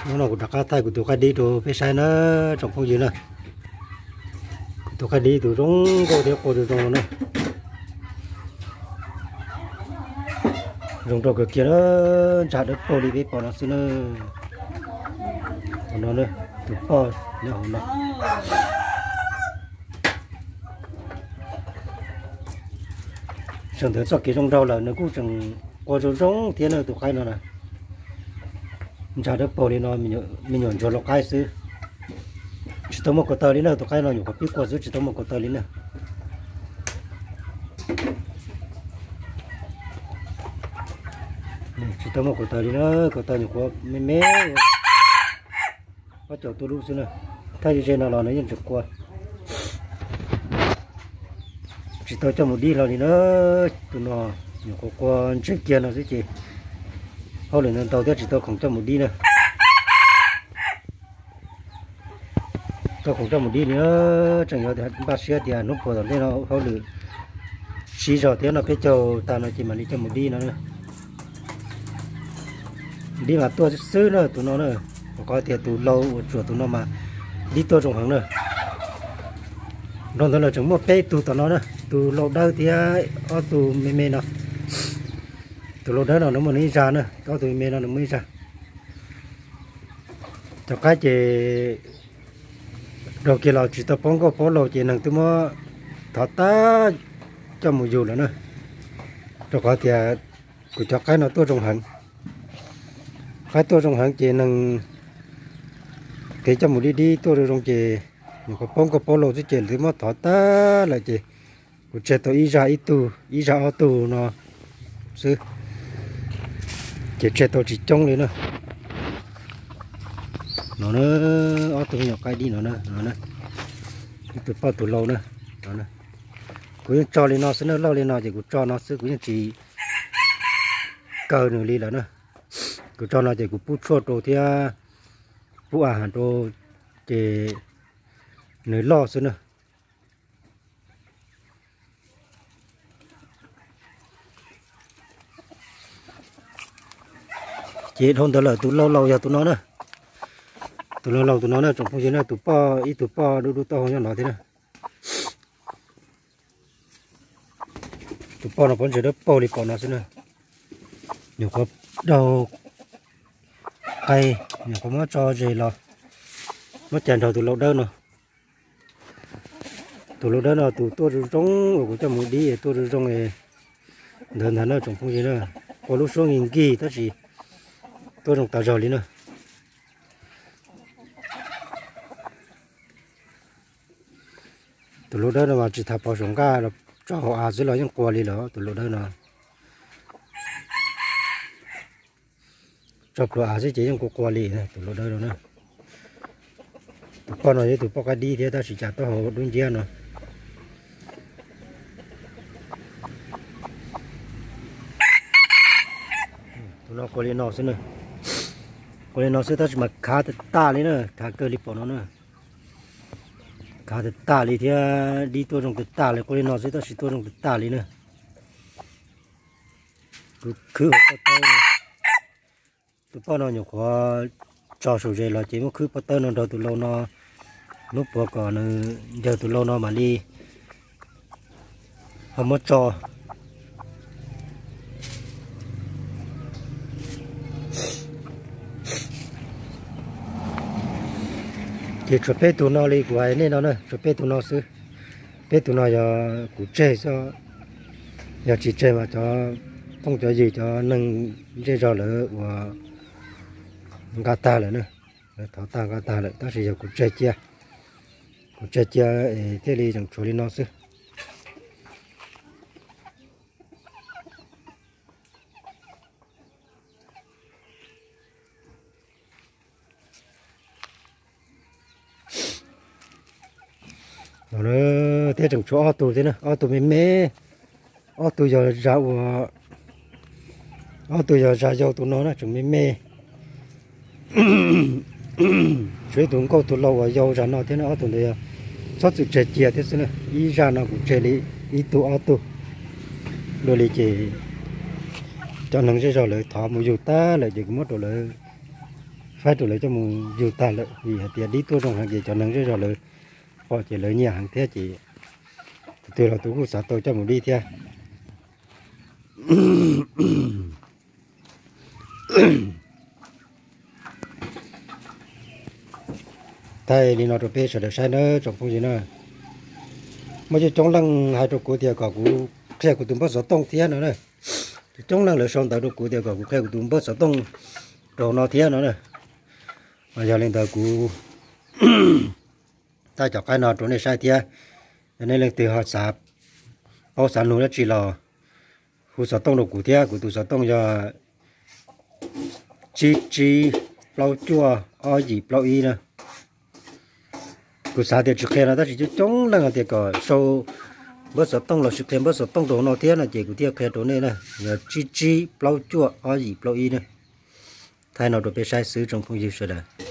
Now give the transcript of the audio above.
Hnub no kuv rov qab thaij kuv tus qaib dib rau peb saib na tsoom phooj ywg na. Kuv tus qaib dib tus zoo nkauj thiab qua zoo zoo no na. Zoo nkauj kawg kiag na, ntsa dawb paug li peb pom no xwb na. Hauv no na, tus poj nyob hauv no. Sawv ntawd txoj kev zoo nraug lawm nws kuj tseem qua zoo zoo thiab na tus qaib no na. Ntsa dawb paug li no, me nyuam ntsuag lau qaib xwb. Tsis tau muaj ko taw li na, tus qaib no nyuam qhuav pib qua xwb tsis tau muaj ko taw li na. Tsis tau muaj ko taw li na, ko taw nyuam qhuav me me, ob caug tuaj lub xwb na. Thaj ze ze no los nws yeej tseem qua. Tsis tau coj mus dib hlo li na, tus no nyuam qhuav qua ntseg kiag no xwb ces hauj lwm ntau ntau thiab tsis tau khoom coj mus dib na. Tau khoom coj mus dib li na, tseem yuav npaj siab tias hnub puas tom ntej no hauj lwm siv zog thiab no peb caug tag no ces mam li coj mus dib no na. Dib mas tuaj xwb xwb na tus no na, rau qhov tias tus lau uas tsuam tus no mas dib tuaj zoo heev na. Dhau ntawd lawm tseem muaj peb tug tom no na, tus lau dawb thiab ob tug me me no. Tus lau dawb no nws muaj nws ib zaj na, ob tug me me no nws muaj ib zaj. Cov qaib ces dhau kiag los tsis tau paub nkauj paub laus ces neeg twb muab thov tag coj mus yug lawm na, rau qhov tias kuv cov qaib no tuaj zoo heev. Qaib tuaj zoo heev ces neeg kev coj mus dib dib tuaj zoo zoo ces nws qhuav paub nkauj paub laus xwb ces lawv twb muab thov tag lawm ces kuv tseg tau ib zaj ib tug, ib zaj ob tug no xwb, ces tseg tau tsis coob li na. No na, ob tug me nyuam qaib dib no na, no na, ib tug poj tus lau na, no na. Kuv yeej tso li no xwb na, loj li no ces kuv tso no xwb, kuv yeej tsis kaw nws li lawm na. Kuv tso no ces kuv pub tshuaj rau thiab pub a has rau ces nws loj xwb na. Ces dhau ntawd lawm tus lau laus yog tus no na. Tus lau laus tus no na tsoom phooj ywg na, tus poj ib tug poj dub dub taub hau nyob no thiab na. Tus poj no pob ntseg dawb paug li pom no xwb na. Nyuam qhuav daug qaib, nyuam qhuav muab tso ze los muab cais nrog tus lau dawb no. Tus lau dawb no tus tuaj zoo zoo uas kuv coj mus dib tuaj zoo zoo ntawd ntag na tsoom phooj ywg na. Qua lub suab nkig nkig tab sis tuaj zoo tas zog li na. Tus lau dawb no mas tsis tas pov saum nqaj los tso hauv av xwb los yeej qua li lawm tus lau dawb no. Tso plhuav av xwb ces yeej qua qua li tus lau dawb no na. Tus poj no yog tus poj qaib dib thiab tab sis cas taub hau dub nciab no. Tus no qua li no xwb na. Qua li no xwb tab sis mas khav tag tag li na, khav kawg li pom no na. Khav tag tag li thiab dib tuaj zoo tag tag li, qua li no xwb tab sis tuaj zoo tag tag li na. Kuv khwb hauv pob tawb no. Tus poj no nyuam qhuav tso saum zes los ces muab khwb pob tawb no nrog tus lau no, hnub puav kom nws ncaws tus lau no mam li ho muab tso. Ces tshuav peb tug no li kuv hais nej no na, tshuav peb tug no xwb. Peb tug no yog kuv tseg xwb, yog tsis tseg mas cov phooj cov ywg cov neeg zej zog lawv ua nqa tag lawm na, lawv thov tag nqa tag lawm tab sis yog kuv tseg cia, kuv tseg cia es thiaj li tseem tshuav li no xwb. Thiab tseem tshuav ob tug thiab na, ob tug me me, ob tug yog zaj ua, ob tug yog zaj yau tus no na tseem me me. Tshuav ib tug nkauj tus lau uas yau zaj no thiab na, ob tug ntawd yog txhob txwm tseg cia thiab xwb na, ib zaj no kuv tseg li ib tug ob tug dua li ces cov neeg zej zog lawv thov mus yug tag lawm ces kuv muab rau lawv pab rau lawv coj mus yug tag lawm, vim hais tias dib tuaj zoo heev ces cov neeg zej zog lawv pom ces lawv nyiam heev thiab ces tus twg los tus kuj xav tau coj mus dib thiab. Thaij li no rau peb sawv daws saib nawb tsoom phooj ywg na. Muaj coob coob leej hais rau kuv tias kom kuv qhia kuv tus npawb xov tooj thiab no na. Coob coob leej lawv sau ntawv rau kuv tias kom kuv qhia kuv tus npawb xov tooj rau no thiab no na. Mas yog li ntawd kuv thaij cov qaib no rau nej saib thiab. Yog nej leej twg ho xav paub xav nug dab tsi los hu xov tooj rau kuv thiab, kuv tus xov tooj yog tsib tsib plaub cuaj ob yim plaub ib na. Kuv xav tias tsis qhia no tab sis coob coob leej hais tias kom sau npawb xov tooj los sis qhia npawb xov tooj rau no thiab no ces kuv thiaj qhia rau nej na. Yog tsib tsib plaub cuaj ob yim plaub ib na. Thaij no rau peb saib xwb tsoom phooj ywg sawv daws.